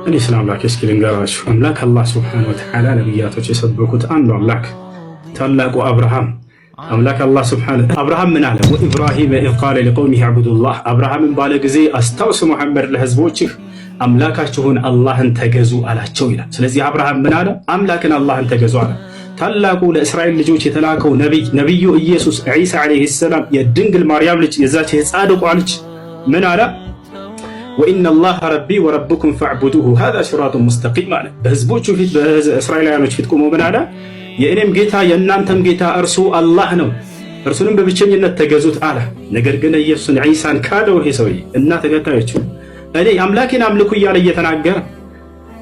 እኔ ስለ አምላክ እስኪ ልንገራችሁ። አምላክ አላህ سبحانه وتعالى ነቢያቶች የሰበኩት አንዱ አምላክ ታላቁ አብርሃም፣ አምላክ አላህ سبحانه አብርሃም ምን አለ? وإبراهيم إذ قال لقومه اعبدوا الله። አብርሃምን ባለ ጊዜ አስታውስ ሙሐመድ ለህዝቦችህ አምላካችሁን አላህን ተገዙ አላቸው ይላል። ስለዚህ አብርሃም ምን አለ? አምላክን አላህን ተገዙ አለ። ታላቁ ለእስራኤል ልጆች የተላከው ነቢይ ነቢዩ ኢየሱስ ዒሳ عليه السلام የድንግል ማርያም ልጅ፣ የዛች የጻድቋ ልጅ ምን አለ? وإن الله ربي وربكم فاعبدوه هذا صراط مستقيم አለ። በህዝቦቹ ፊት፣ በእስራኤላውያኖች ፊት ቆሞ ምን አለ? የእኔም ጌታ የእናንተም ጌታ እርሱ አላህ ነው፣ እርሱንም በብቸኝነት ተገዙት አለ። ነገር ግን ኢየሱስን ዒሳን ካደው ይሄ ሰውዬ እና ተከታዮቹ። እኔ አምላኬን አምልኩ እያለ እየተናገረ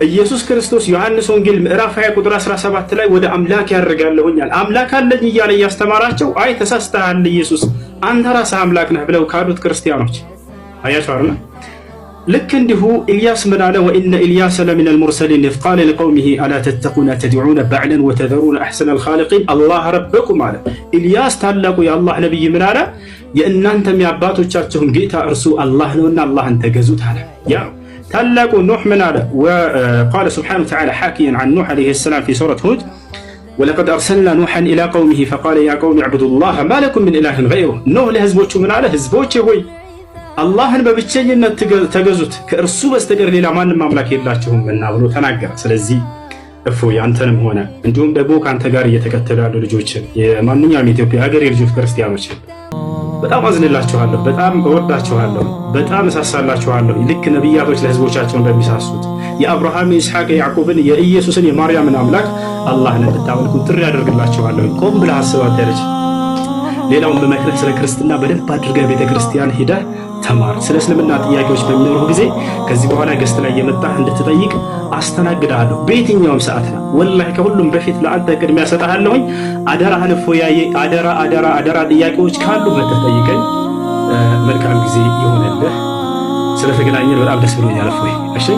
ኢየሱስ ክርስቶስ ዮሐንስ ወንጌል ምዕራፍ 20 ቁጥር 17 ላይ ወደ አምላክ ያደርጋለሁኛል አምላክ አለኝ እያለ እያስተማራቸው፣ አይ ተሳስተሃል ኢየሱስ፣ አንተ ራስህ አምላክ ነህ ብለው ካዱት ክርስቲያኖች። አያቸው አይደል? ልክ እንዲሁ ኢልያስ ምን አለ? وإن إلياس لمن المرسلين إذ قال لقومه ألا تتقون أتدعون بعلا وتذرون أحسن الخالقين الله ربكم አለ። ኢልያስ ታላቁ የአላህ ነቢይ ምን አለ? የእናንተም የአባቶቻችሁም ጌታ እርሱ አላህ ነውና አላህን ተገዙት አለ። ያ ታላቁ ኑሕ ምን አለ? وقال سبحانه وتعالى حاكيا عن نوح عليه السلام في سورة هود ولقد أرسلنا نوحا إلى قومه فقال يا قوم اعبدوا الله ما لكم من إله غيره። ኖህ ለህዝቦቹ ምን አለ? ህዝቦቼ ሆይ አላህን በብቸኝነት ተገዙት፣ ከእርሱ በስተቀር ሌላ ማንም አምላክ የላችሁምና ብሎ ተናገረ። ስለዚህ እፎይ አንተንም ሆነ እንዲሁም ደግሞ ከአንተ ጋር እየተከተሉ ያሉ ልጆችን፣ የማንኛውም የኢትዮጵያ ሀገር የልጆች ክርስቲያኖችን በጣም አዝንላችኋለሁ፣ በጣም እወዳችኋለሁ፣ በጣም እሳሳላችኋለሁ። ልክ ነቢያቶች ለህዝቦቻቸው እንደሚሳሱት የአብርሃም፣ የኢስሐቅ፣ የያዕቆብን፣ የኢየሱስን፣ የማርያምን አምላክ አላህን እንድታመልኩ ጥሪ ያደርግላችኋለሁ። ቆም ብለህ አስባት ያለች። ሌላውን በመክረህ ስለ ክርስትና በደንብ አድርገህ ቤተ ክርስቲያን ሂደህ ተማር። ስለ እስልምና ጥያቄዎች በሚኖሩህ ጊዜ ከዚህ በኋላ guest ላይ የመጣህ እንድትጠይቅ አስተናግድሃለሁ። በየትኛውም ሰዓት ነው። ወላሂ ከሁሉም በፊት ለአንተ ቅድሚያ ሰጥሃለሁኝ። አደራህን እፎያዬ፣ አደራ አደራ አደራ። ጥያቄዎች ካሉ መተህ ጠይቀኝ። መልካም ጊዜ ይሆንልህ። ስለተገናኘን በጣም ደስ ብሎኛል እፎይ። እሺ።